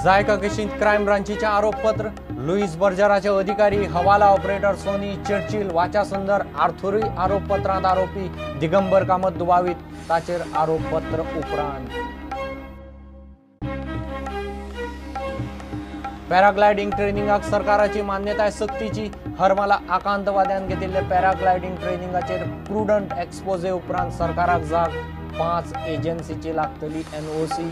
जायका केशींत crime ब्रांचीचें आरोपपत्र. Luis बर्जराचे अधिकारी, हवाला ऑपरेटर सोनी, चर्चिल, वाचासुंदर, आर्थुरूय आरोपपत्रांत आरोपी. दिगंबर कामत दुबावीत, ताचेर आरोपपत्र उपरांत. पॅराग्लायडींग ट्रेनिंगाक सरकाराची मान्यताय सक्तीची. हरमला आकांतवाद्यान घेतिल्ले पॅराग्लायडींग ट्रेनिंगाचेर प्रुडंट एक्सपोजे उपरांत सरकाराक जाग. 5 एजन्सीची लागतली एनओसी.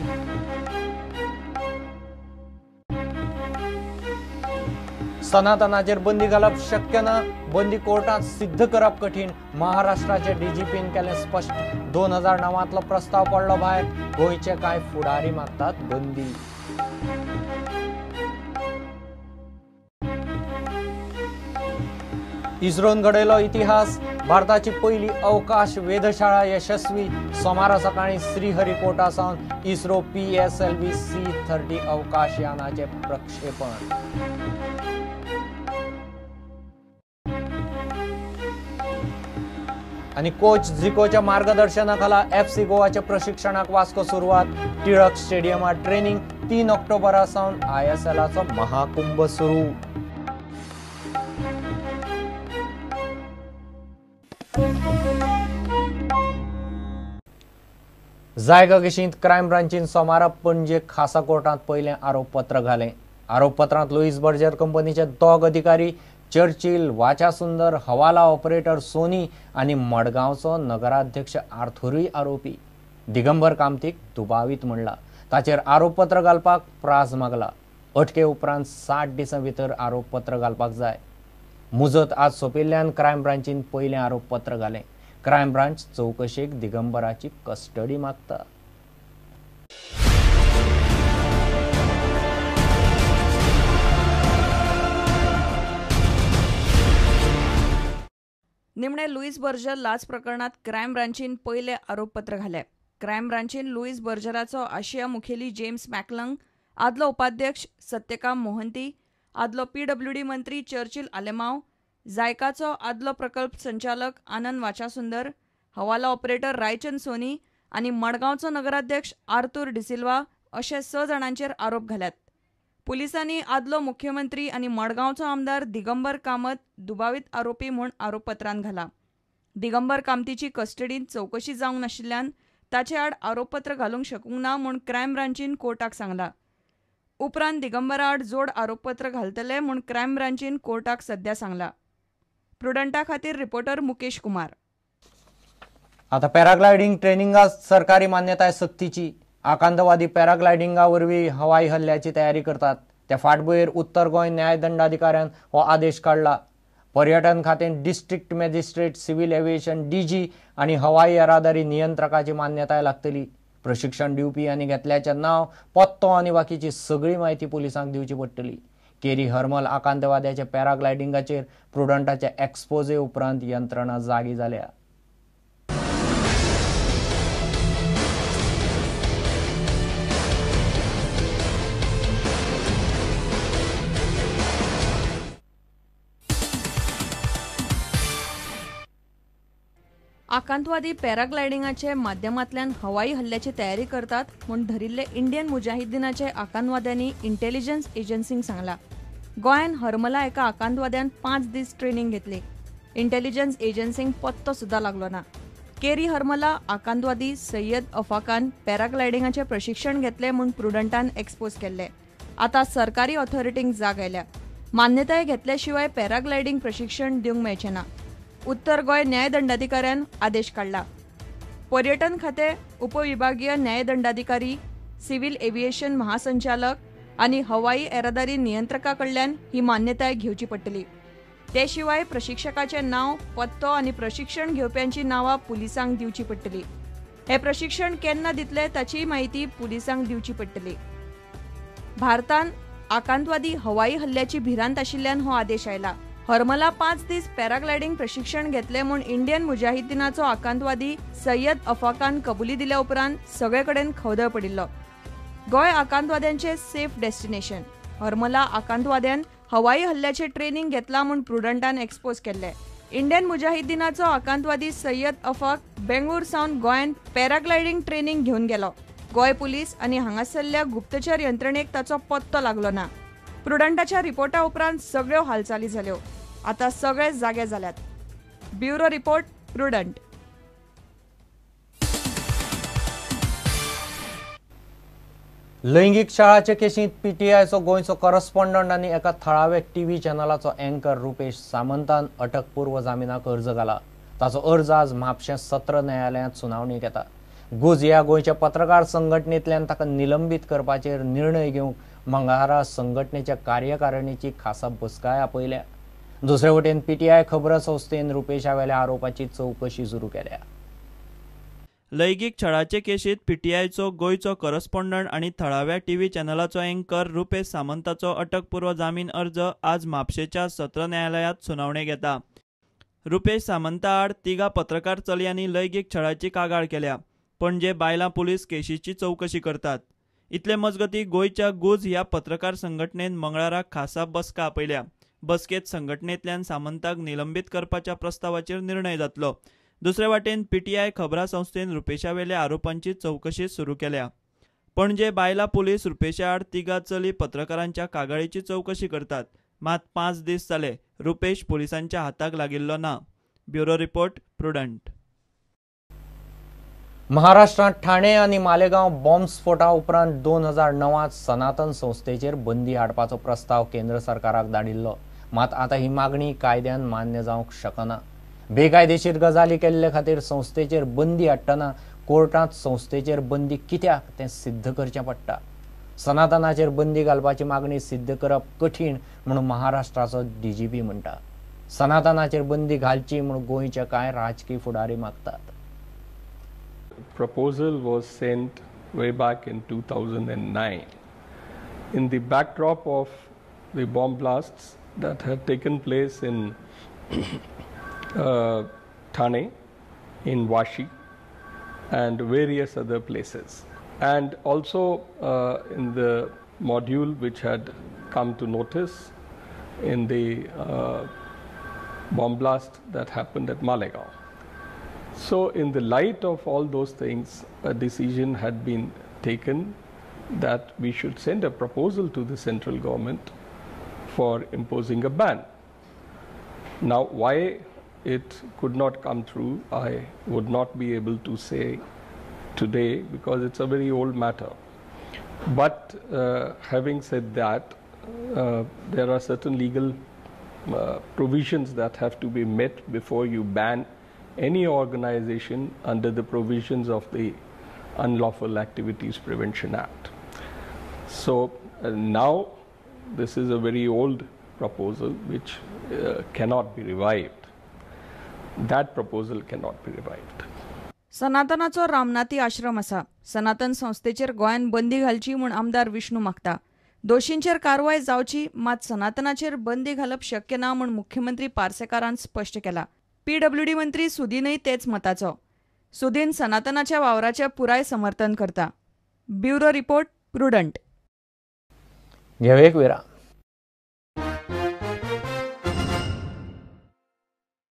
सनातनाचेर बंदी घालप शक्य ना, बंदी कोर्टात सिद्ध करप कठीण. महाराष्ट्राचे डीजीपीन केलें स्पश्ट. 2009 प्रस्ताव पडलो भायर. गोंयचे कांय फुडारी मागतात बंदी. इस्रोन घडयलो इतिहास. भारताची पयली अवकाश वेधशाळा यशस्वी. सोमारा सकाळी श्रीहरिकोटा सावन इस्रो PSLV C-30 अवकाश यानाचे प्रक्षेपण. आनी कोच झिकोच्या मार्गदर्शनाखाला FC गोवाच्या प्रशिक्षणाक वास्को सुरवात. टिळक स्टेडियमात ट्रेनिंग. 3 ऑक्टोबरा सावन ISLाचो महाकुंभ सुरू. जायका केशींत क्रायम ब्रांचीन सोमारा पणजे खासा कोर्टांत पयलें आरोपपत्र घालें. आरोपपत्रांत लुईस बर्जर कंपनीचे 2 अधिकारी, चर्चिल, वाचासुंदर, हवाला ऑपरेटर सोनी आनी मडगांवचो नगराध्यक्ष आर्थुरूय आरोपी. दिगंबर कामतीक दुबावीत म्हणला. ताचेर आरोपपत्र घालपाक प्रास मागला. अटके उपरांत 60 दिसां भितर आरोपपत्र घालपाक जाय. मुजत आज सोंपिल्ल्यान क्रायम ब्रांचीन पयलें आरोपपत्र घालें. क्रायम ब्रांच चवकशेक दिगंबराची कस्टडी मागता. निमणे लुईस बर्जर लाच प्रकरणात क्रायम ब्रांचीन पयले आरोपपत्र घाले. क्रायम ब्रांचीन लुईस बर्जराचो आशिया मुखेली जेम्स मॅकलंग, आदलो उपाध्यक्ष सत्यकाम मोहंती, आदलो PWD मंत्री चर्चिल आलेमाव, जायकाचो आदलो प्रकल्प संचालक आनंद वाचासुंदर, हवाला ऑपरेटर रायचंद सोनी आनी मडगांवचो नगराध्यक्ष आर्थूर डिसिल्वा अशे 6 जाणांचेर आरोप घाल्यात. पुलिसांनी आदलो मुख्यमंत्री आनी मडगांवचो आमदार दिगंबर कामत दुबावीत आरोपी म्हूण आरोपपत्रांत घाला. दिगंबर कामतीची कस्टडींत चवकशी जावंक नाशिल्ल्यान ताचे आड आरोपपत्र घालूंक शकूंक ना म्हूण क्रायम ब्रांचीन कोर्टाक सांगला. उपरांत दिगंबरा आड जोड आरोपपत्र घालतले म्हूण क्रायम ब्रांचीन कोर्टाक सध्या सांगला. प्रुडंटा खातीर रिपोर्टर मुकेश कुमार. आता पॅराग्लायडींग ट्रेनिंगाक सरकारी मान्यताय सक्तीची. आकांतवादी पॅराग्लायडिंगा वरवीं हवाई हल्ल्याची तयारी करतात. त्या फाटभुंयेर उत्तर गोंय न्यायदंडाधिकाऱ्यान हो आदेश काडला. पर्यटन खातें district magistrate, civil aviation DG आनी हवाई येरादारी नियंत्रकाची मान्यताय लागतली. प्रशिक्षण दिवपी आनी घेतल्याचें नांव, पत्तो आनी बाकीची सगळी म्हायती पुलिसांक दिवची पडटली. केरी हरमल आकांतवाद्याच्या पॅराग्लायडिंगाचेर प्रुडंटाच्या एक्सपोजे उपरांत यंत्रणा जागी जाल्या. आकांतवादी पॅराग्लायडिंगाचे माध्यमांतल्यान हवाई हल्ल्याची तयारी करतात म्हूण धरिल्ले इंडियन मुजाहिद्दीनाचे आकांतवाद्यांनी इंटेलिजन्स एजन्सींक सांगला. गोंयान हरमला एका आकांतवाद्यान 5 दीस ट्रेनिंग घेतली. इंटेलिजन्स एजन्सींक पत्तो सुद्दां लागलो ना. केरी हरमला आकांतवादी सय्यद अफाकान पॅराग्लायडिंगाचें प्रशिक्षण घेतलें म्हूण प्रुडंटान एक्सपोज केल्लें. आतां सरकारी ऑथॉरिटींक जाग आयल्या. मान्यताय घेतल्या शिवाय पॅराग्लायडिंग प्रशिक्षण दिवंक मेळचें ना. उत्तर गोंय न्यायदंडाधिकाऱ्यान आदेश काडला. पर्यटन खातें, उपविभागीय न्यायदंडाधिकारी, सिव्हिल एव्हिएशन महासंचालक आनी हवाई येरादारी नियंत्रका कडल्यान ही मान्यताय घेवची पडटली. ते शिवाय प्रशिक्षकाचें नांव, पत्तो आनी प्रशिक्षण घेवप्यांची नांवां पुलिसांक दिवची पडटली. हें प्रशिक्षण केन्ना दितले ताची म्हायती पुलिसांक दिवची पडटली. भारतान आकांतवादी हवाई हल्ल्याची भिरांत आशिल्ल्यान हो आदेश आयला. हरमला 5 दीस पॅराग्लायडिंग प्रशिक्षण घेतले म्हूण इंडियन मुजाहिद्दीनाचो आकांतवादी सय्यद अफाकान कबुली दिल्या उपरांत सगळे कडेन खवदळ पडिल्लो. गोंय आकांतवाद्यांचे सेफ डेस्टिनेशन. हरमला आकांतवाद्यान हवाई हल्ल्याचे ट्रेनिंग घेतला म्हूण प्रुडंटान एक्सपोज केल्ले. इंडियन मुजाहिद्दीनाचो आकांतवादी सय्यद अफाक बेंगळूर सावन गोंयांत पॅराग्लायडिंग ट्रेनिंग घेवन गेलो. गोंय पुलीस आनी हांगासरल्या गुप्तचर यंत्रणेक ताचो पत्तो लागलो ना. प्रुडंटाच्या रिपोर्टा उपरांत सगळ्यो हालचाली जाल्यो. आतां सगळे जागे जाल्यात. Bureau report, Prudent. लैंगीक छळाचे केशींत पीटीआयचो गोंयचो करस्पॉन्डंट आनी एका थळाव्या टीव्ही चॅनलाचो अँकर रुपेश सामंतान अटकपूर्व जामिनाक अर्ज घाला. ताचो अर्ज आज म्हापशें सत्र न्यायालयांत सुनावणीक येता. गुज ह्या गोंयच्या पत्रकार संघटनेंतल्यान ताका निलंबीत करपाचेर निर्णय घेवंक मंगळारा संघटनेच्या कार्यकारिणीची खासा बसकाय आपयल्या. दुसरे वटेन पीटीआय खबरां संस्थेन रुपेशावेल्या आरोपाची चवकशी सुरू केल्या. लैंगीक छळाचे केशींत पीटीआयचो गोंयचो करस्पॉन्डंट आनी थळाव्या टीव्ही चॅनलाचो अँकर रुपेश सामंताचो अटकपूर्व जामीन अर्ज आज म्हापशेच्या सत्र न्यायालयांत सुनावणेक येता. रुपेश सामंता आड 3 पत्रकार चलयांनी लैंगीक छळाची कागाळ केल्या. पणजे बायलां पुलीस केशीची चवकशी करतात. इतले मजगती गोंयच्या गुज ह्या पत्रकार संघटनेन मंगळारा खासा बसका आपयल्या. बसकेत संघटनेंतल्यान सामंताक निलंबीत करपाच्या प्रस्तावाचेर निर्णय जातलो. दुसरे वाटेन पीटीआय खबरां संस्थेन रुपेशावेल्या आरोपांची चवकशी सुरू केल्या. पणजे बायलां पुलीस रुपेशा आड 3 चली पत्रकारांच्या कागाळीची चवकशी करतात. मात 5 दीस जाले रुपेश पुलिसांच्या हाताक लागिल्लो ना. Bureau report, Prudent. महाराष्ट्रांत ठाणे आनी मालेगांव बॉम्बस्फोटा उपरांत 2009 सनातन संस्थेचेर बंदी हाडपाचो प्रस्ताव केंद्र सरकाराक धाडिल्लो. मात आतां ही मागणी कायद्यान मान्य जावंक शकना. बेकायदेशीर गजाली केल्ले खातीर संस्थेचेर बंदी हाडटना कोर्टांत संस्थेचेर बंदी कित्याक तें सिद्ध करचें पडटा. सनातनाचेर बंदी घालपाची मागणी सिद्ध करप कठीण म्हूण महाराष्ट्राचो डीजीपी म्हणटा. सनातनाचेर बंदी घालची म्हूण गोंयचे कांय राजकी फुडारी मागतात. Proposal was sent way back in 2009 in the backdrop of the bomb blasts that had taken place in Thane, in Vashi and various other places, and also in the module which had come to notice in the bomb blast that happened at Malegaon. So in the light of all those things, a decision had been taken that we should send a proposal to the central government for imposing a ban. Now, why it could not come through, I would not be able to say today because it's a very old matter. But having said that, there are certain legal provisions that have to be met before you ban any organization under the provisions of the Unlawful Activities Prevention Act. So now this is a very old proposal which cannot be revived. That proposal cannot be revived. सनातनाचो Ramnathi आश्रम आसा. सनातन संस्थेचेर गोंयान बंदी घालची म्हूण आमदार विष्णू मागता. दोशींचेर कारवाय जावची, मात सनातनाचेर बंदी घालप शक्य ना म्हूण मुख्यमंत्री पार्सेकारान स्पश्ट केला. पीडब्ल्यूडी मंत्री सुदीनय तेच मताचो. सुदीन सनातनाच्या वावराचें पुराय समर्थन करता. Bureau report, Prudent. घेवया एक विराम.